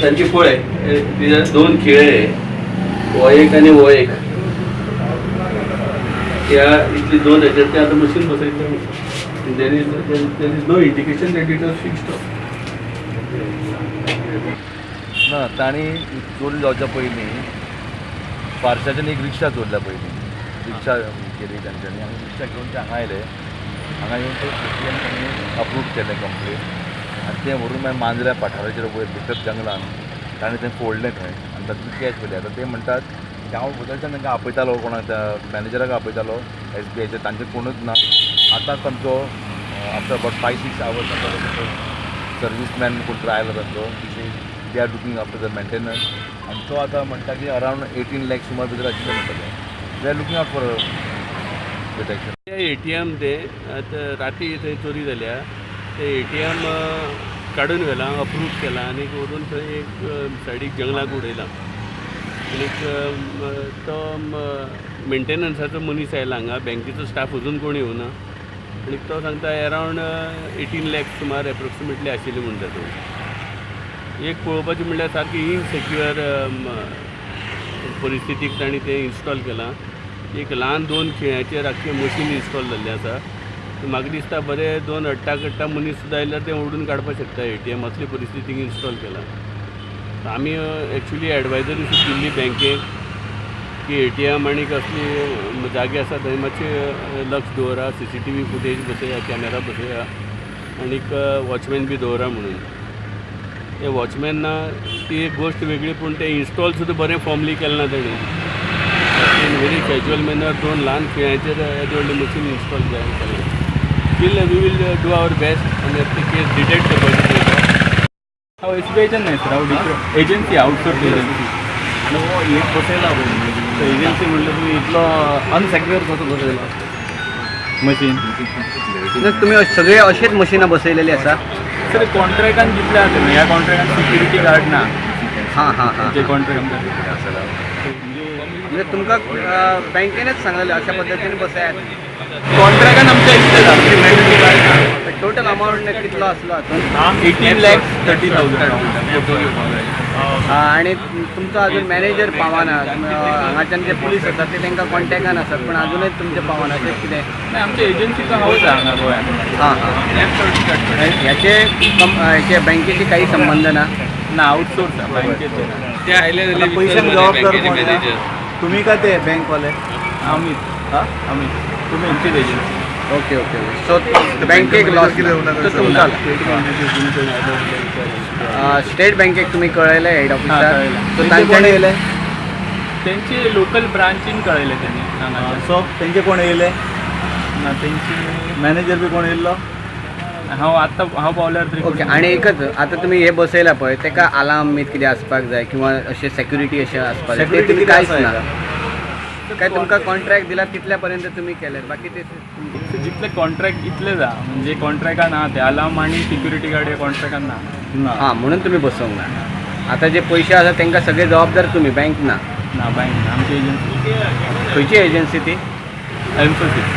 तांची पळय दोन खिळे, हो एक आनी हो एक, ह्या इतली दोन हेचेर ते आतां मशीन बसयतले. There is no indication that it was fixed off. ना, तांणी चोरी जावच्या पयलीं पार्शाच्यान एक रिक्षा चोरल्या. पयलीं रिक्षा केली तांच्यांनी आनी रिक्षा घेवन ते हांगा आयले. हांगा येवन ते एटीएम तांणी अप्रूव केलें कंप्लीट आनी तें व्हरून मागीर मांजऱ्या पठाराचेर वयर भितर जंगलान ताणें तें फोडलें थंय आनी तातूंत कॅश व्हेली. आतां ते म्हणटात की हांव वदळच्यान तांकां आपयतालो, कोणाक त्या मॅनेजराक आपयतालो एसबीआयचे, तांचे कोणूच ना. आतां तांचो आफ्टर अबाउट 5-6 आवर्स तांचो सर्वीसमॅन कोण तरी आयलो तांचो, they are looking after the maintenance. आनी तो आतां म्हणटा की अरावंड 18 लॅक्स सुमार भितर आशिल्लें म्हणटा ते. They are looking out for detection. ATM ते आतां राती थंय चोरी जाल्या, ते एटीएम काडून व्हेलां, अप्रूव केलां आनी व्हरून थंय एक सायडीक जंगलाक उडयलां. आनीक तो मेंटेनन्साचो मनीस आयला हांगा, बँकेचो स्टाफ अजून कोण येवना. आनी तो सांगता अरावंड 18 लॅक्स सुमार एप्रोक्सिमेटली आशिल्ली म्हणटा तो. एक पळोवपाचें म्हणल्यार सारकी इनसेक्युअर परिस्थितीक तांणी तें इन्स्टॉल केलां. एक ल्हान दोन खिळ्यांचेर आख्खें मशीन इन्स्टॉल जाल्लें आसा. म्हाका दिसता बरें दोन अट्टा कट्टा मनीस सुद्दां आयल्यार तें ओडून काडपाक शकता एटीएम, असले परिस्थितीक इन्स्टॉल केलां. आमी एक्चुली एडवायजरी सुद्दां दिल्ली बँकेक की एटीएम आनी कसली जागे आसा थंय मातशें लक्ष दवरा, सीसीटीव्ही फुटेज बसया, कॅमेरा बसया आनीक वॉचमॅन बी दवरा म्हणून. ते वॉचमॅन ना ती एक गोश्ट वेगळी, पूण ते इन्स्टॉल सुद्दां बरें फॉर्मली केलें ना तेणें. इन व्हेरी कॅज्युअल मॅनर दोन ल्हान खिळ्यांचेर येदें व्हडलें मशीन इन्स्टॉल केलें. Still we will do our best आनी ती केस डिटेक्ट करपाची पळयता. हांव एसबीआयच्यान न्हय सर, हांव डिफरंट एजन्सी, आउटसोर्स एजन्सी. आनी हो एक बसयला पळय एजन्सी म्हणल्यार तुमी इतलो अनसेक्युअर कसो बसयला मशीन? तुमी सगळे अशेच मशिनां बसयलेली आसा सर? कॉन्ट्रॅक्टान जितले आसा न्हय, ह्या कॉन्ट्रॅक्टान सिक्युरिटी गार्ड ना. हां हां हां जे कॉन्ट्रॅक्ट आमकां म्हणजे तुमकां बँकेनच सांगलेलें अशा पद्दतीन बसयात? कॉन्ट्रॅक्टान आमच्या इतले सिक्युरिटी गार्ड ना. टोटल अमावंट कितलो आसलो हातून? 18,30,000. आनी तुमचो अजून मॅनेजर पावना, हांगाच्यान जे पुलीस आसात ते तांकां कॉन्टेक्टान आसात, पण अजूनय तुमचे पावना, तें कितें? नाही, आमच्या एजन्सीचो हांवच हांगा गोंयांत. हां हां, ह्याचे ह्याचे बँकेशी काही संबंध ना? ना, आउटसोर्स बँकेचे. ते आयले जाल्यार पयशांक जबाबदार कोण? तुमी काय ते बँकवाले? आमीच. आमी, तुम्ही आमचीच एजन्सी. ओके ओके, सो बँकेक लॉस तो तुमचा. स्टेट बँकेक तुम्ही कळयलें, हेड ऑफिसार? कळयलें. सो तांच्यानी येयले? त्यांचे लोकल ब्रांचीन कळयलें त्यांनी हांगाच्या. सो तेंचे कोण येयले? ना, तेंची मॅनेजर बी कोण येयल्लो? हांव आतां हांव पावल्यार तरी. ओके, आनी एकच आतां तुमी हे बसयला पळय, ताका अलार्म बीन कितें आसपाक जाय किंवा अशें सेक्युरिटी अशें आसपाक जाय, ते तुमी कांयच ना? काय तुमकां कॉन्ट्रॅक्ट दिला तितल्या पर्यंत तुमी केलें, बाकी ते जितले कॉन्ट्रॅक्ट इतले जा, म्हणजे कॉन्ट्रॅक्टान ना ते अलार्म आनी सिक्युरिटी गार्ड हे कॉन्ट्रॅक्टान ना. हां, म्हणून तुमी बसोवंक ना. आतां जे पयशे आसा तांकां सगळे जबाबदार तुमी, बँक ना? ना, बँक ना, आमची एजन्सी. खंयची एजन्सी ती? एन्फोसिस.